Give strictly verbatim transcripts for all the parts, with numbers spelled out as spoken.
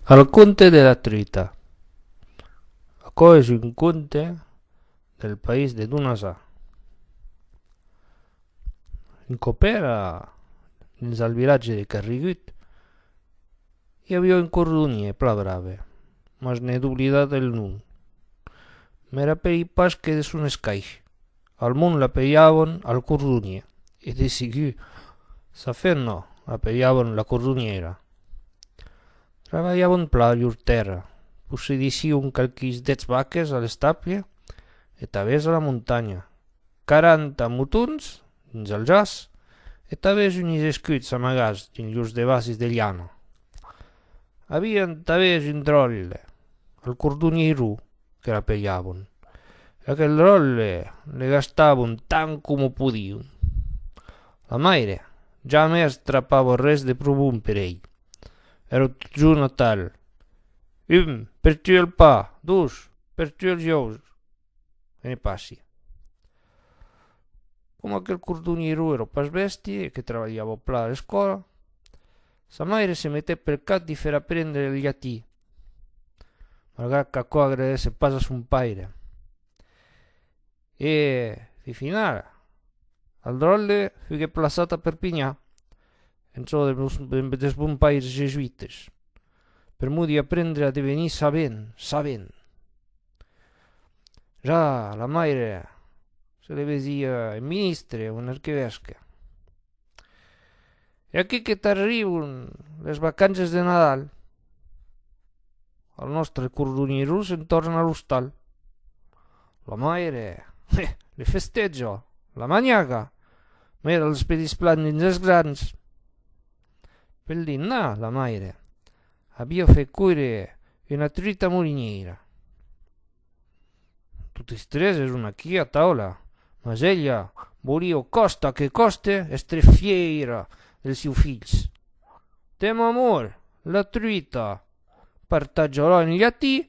El conte de la truita. Aquò es un conte del país de Donasà. Un còp èra, dins el vilatge de Carrigut, i aviá un cordonièr plan brave, mas n'ai doblidat el nom. Me rapèli pas que de son escaish. Al mond l'apeliavan el cordonièr, e de segur, sa femna l'apeliavan la cordonièra. Trabalhavan plan lor tèrra, possedissián qualquis dètz vacas a l'estable e tanben a la montanha, quaranta motons dins el jaç e tanben unis escuts amagats dins lors devacis de lhana. Avián tanben un dròlle, el cordonièron, que l'apeliavan. E aquel dròlle le gastavan tant coma podián. La maire jamès trapava res de pro bon per ei. Èra totjorn atal. Un per tu el pan, dos per tu els uòus, e ne passi. Coma aquel cordonièron èra pas bèsti e que trabalhava plan a l'escòla, sa maire se metèt pel cap d'i fèr aprendre el llatí, malgrat qu'aquò agradèsse pas a son paire. E, fin finala, el dròlle fuguèt plaçat a Perpinhan, en çò de bons, de, dels bons paires jesuites, per modi aprendre a devenir sabent, sabent. Ja la maire se le vesia un ministre o un arquevesque. E aquí que t'arriban les vacances de Nadal, el nòstre cordonièron se'n torna a l'ostal. La maire, eh, le festeja, la manhaga, meta els petits plats dins els grans. Pel dinnar, la maire aviá fait còire una truita molinièira. Totes tres èran aquí a taula, mas ela voliá, còste que còste, èstre fièra dels sieus filhs. Tè, mon amor, la truita, partatja-la en llatí.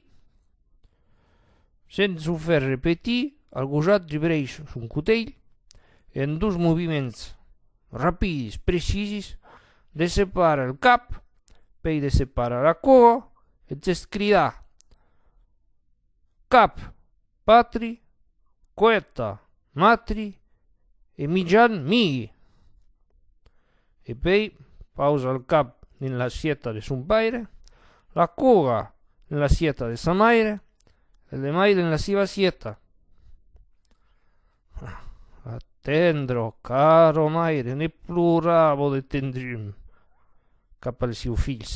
Sens o fèr repetir, el gojat dubreix son cotelh e, en dos moviments rapidis, precisis, dessepara el cap, pèi dessepara la còga, e gèst cridar: cap, patri, coeta, matri, e mijan, mii. E pèi pausa el cap dins l'assieta de son paire, la còga dins l'assieta de sa maire, e le maire dins la siva assieta. La tendra, cara maire, ne plorava de tendrum cap als sieus filhs.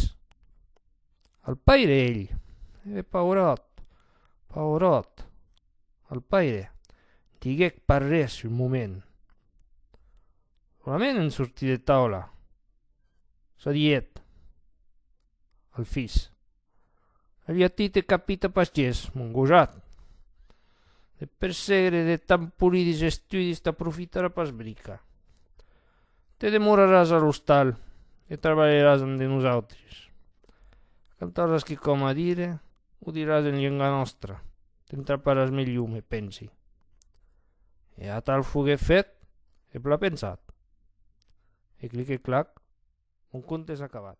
Al paire, el, e pauròt, pauròt, al paire, diguèc pas res un moment. Solament en sortir de taula, çò diguèt al filh: el llatí te capita pas ges, mon gojat. De persegre de tan polidis estudis t'aprofitarà pas brica. Te demoraràs a l'ostal e trabalharàs amb de nosautres. Quand auràs quicòm a dire, o diràs en lenga nòstra, t'entraparàs melhor, me pensi. E atal foguèt fèt e plan pensat. E clic e clac, mon conte es acabat.